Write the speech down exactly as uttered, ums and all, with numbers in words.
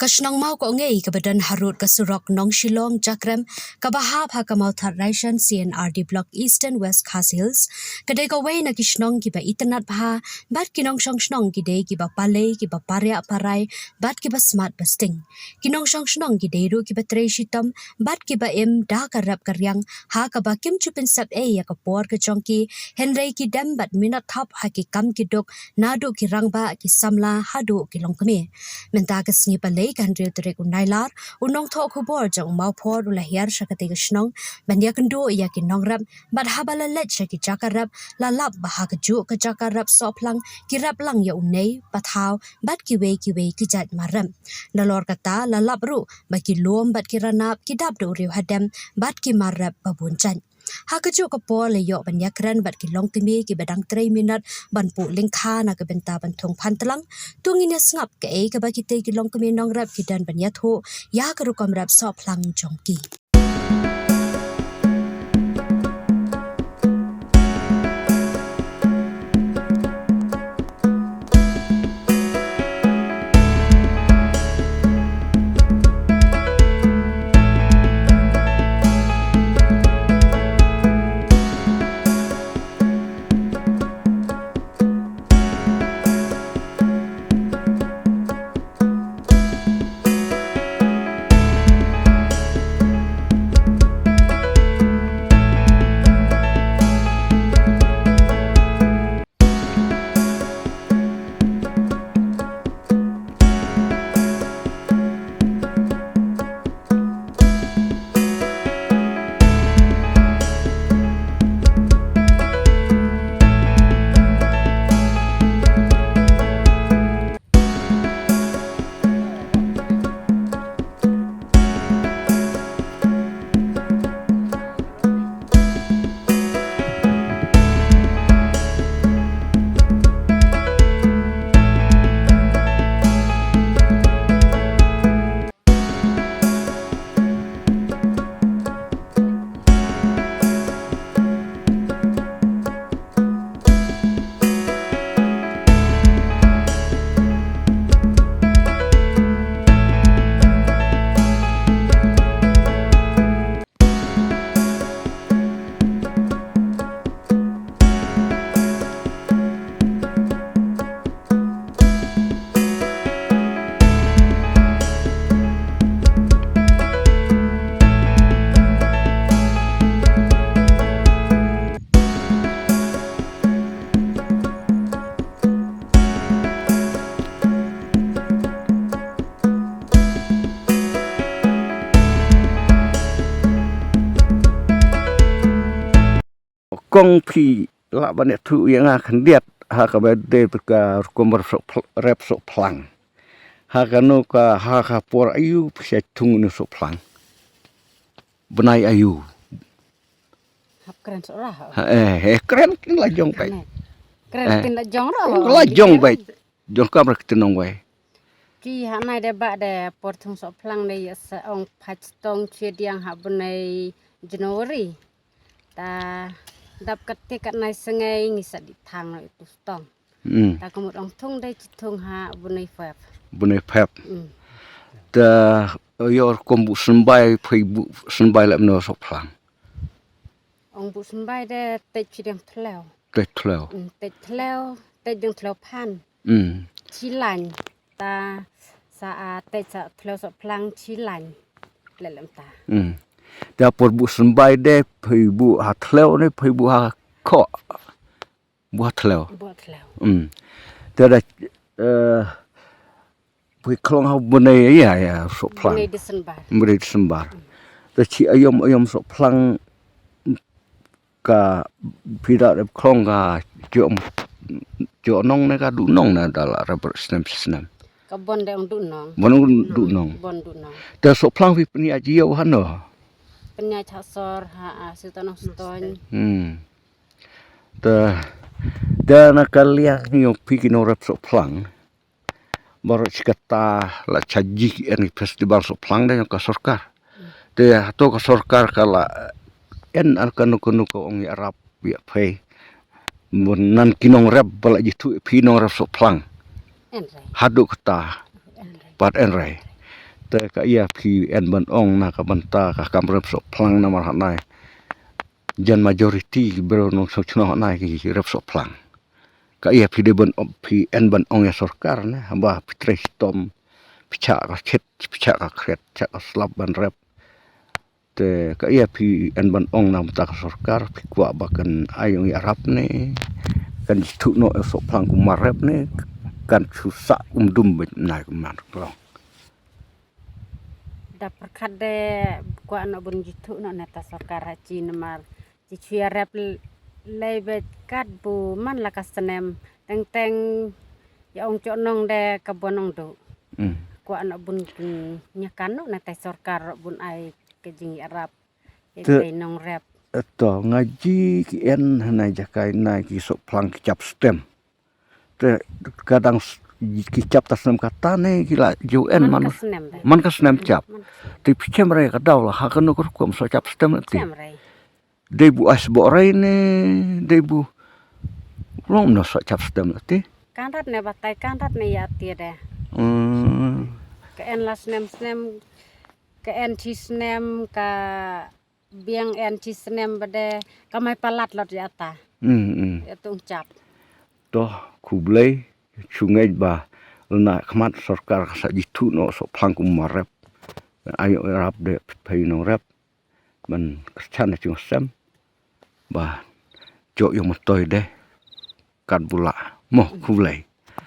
Shnong Mawkongei kaba don harud ka surok Nongshillong Jakrem kaba hap ha ka Mawthadraishan C&RD Block Eastern West Khasi Hills, ka dei kawei na ki shnong kiba itynnad bha, bad ki nongshong shnong ki dei kiba palei, kiba pariah parai, bad kiba smat ba sting. Ki nongshong shnong ki dei ruh kiba trei shitom, bad kiba im da ka rep ka riang, ha kaba kim ju pynsep ei ïa ka por ka jong ki, hynrei ki dem bad minot thap ha ki kam ki duk, naduh ki rangbah, ki samla, haduh ki longkmie. Mynta ka sngi Palei ka hynriew tarik u Nailar, u nongthoh khubor jong u Mawphor u la hiar sha katei ka shnong, ban ïakynduh ïa ki nongrep, bad haba la leit sha ki jaka rep, la lap ba ha kajuh ka jaka rep Sohphlang, ki rep lang ïa u nei, pathaw, bad kiwei kiwei ki jait mar rep. Nalor kata, la lap ruh ba ki lum bad ki ranap ki dap da u riew hadem bad ki mar rep ba bun jait. Ha kajuh ka por la ïoh ban ïakren bad ki longkmie kiba dang trei minot ban puh lyngkha na ka bynta ban thung phan tlang. To ngin ïa sngap kaei kaba kitei ki longkmie nongrep ki don ban ïathuh ïa ka rukom rep Sohphlang jong ki. Kong phi lah ban ïathuh ïa nga khyndiat ha kaba dei ka rukom rep Sohphl-, rep Sohphlang. Ha kano ka, ha ka por aïu phi shah thung ïa u Sohphlang? Bnai aïu? Hap kren Sohra ha. Ha, eh, eh, kren kin la jong beit. Kren kin la jong Sohra. La jong beit. Jong kam ra ktien nongwei. Ki hangne de ba de por thung Sohphlang de ïa sa ong pach stong chwe diang ha bnai January. Ta dap kat te kat nai sngei ngi sa di thang no itu stong. Hmm. Ta kumut ong thung de chi thung ha bnai Feb. Bnai Feb. Hmm. Ta ïa rukom buh symbai, phi buh symbai lem no Sohphlang. Ong buh symbai de teit chi diang thleu. Teit thleu. Hmm, teit thleu, teit diang thleu phan. Hmm. Chi lain ta sa, ah, teit sa thleu Sohphlang chi lain. Lelem ta. Hmm. Ta por buh symbai de phi buh ha thleu ne phi buh ha khoh. Buh ha thleu. Buh ha thleu. Hmm. Te da, eh, phi khlong ha bnai ïa, ïa, Sohphlang. Bnai December. Bnai December. Hmm. Te chi aïom, aïom Sohphlang ka phi da rep khlong ka jong, jong nong ne ka duh nong ne da la rep snem snem. Ka bon de ong duh nong. Bon ong duh nong. Bon duh nong. Te Sohphlang phi pynïaid ïa u hano? Pynïaid ha sor ha, ah, Sutanong Stone. Hmm. Te, te na ka liang ïa phi ki nongrep Sohphlang. Baroh shi katta la chaji ki en festival Sohphlang de ka sorkar. Te hato ka sorkar ka la en ar kano kano ka ong ïarap ïa phi. Bun nan ki nongrep ba la jithuh ïa phi nongrep Sohphlang. Hynrei. Haduh katta. Hynrei. Pat hynrei. Te ka ïa phi en ban ong na ka bynta ka kam rep sohphlang namar hangne jan majority ki briew nongshong shnong hangne ki rep sohphlang. Ka ïa phi dei ban ong, phi en ban ong ïa sorkar ne, haba phi trei shitom, phi chah ka khit, phi chah ka khriat, chah ka slap ban rep. Te ka ïa phi en ban ong na bynta ka sorkar, phi kwah ba kan ai ïa rap ne, kan jithuh noh ïa sohphlang kum mar rep ne, kan shu sah kum dum beit nai kum mar klong. Da pyrkhat de kwah noh bun jithuh noh na ta sorkar ha chi namar chi chuya rep l-, lei beit kat bu man la ka snem. Teng teng ïa ong chok nong de ka bon ong du. Hmm. Kwah noh bun kin nyakan noh na ta sorkar bun ai ka jingïarap. Te- Ïa nong rep. Eto nga ji ki en hangne jakai nai ki sohphlang ki chap stem. Te kadang s-, ki chap ta snem kata ne ki la ju en man. Man ka snem de. Man ka snem chap. Man ka snem. Te phi chem rei ka daw la ha kano ka rukom soh chap stem la te. Chem rei. Dei bu ais bo rei ne, dei bu long no soh chap stem la te. Kan rat ne batai kan rat ne ïa te de. Hmm. Ka en la snem snem, ka en chi snem, ka biang en chi snem ba de, ka mai palat lot ïa ta. Hmm, hmm. Ïa tung chap. Toh, khublei, chungai ba, na khmat sorkar ka sa jithuh noh sohphlang kum mar rep. Ai ïa rap de, phi nong rep. Ban kyrchan na chung sem. Ba, jok ïa matoi de. Kat bula. Mo, khublei.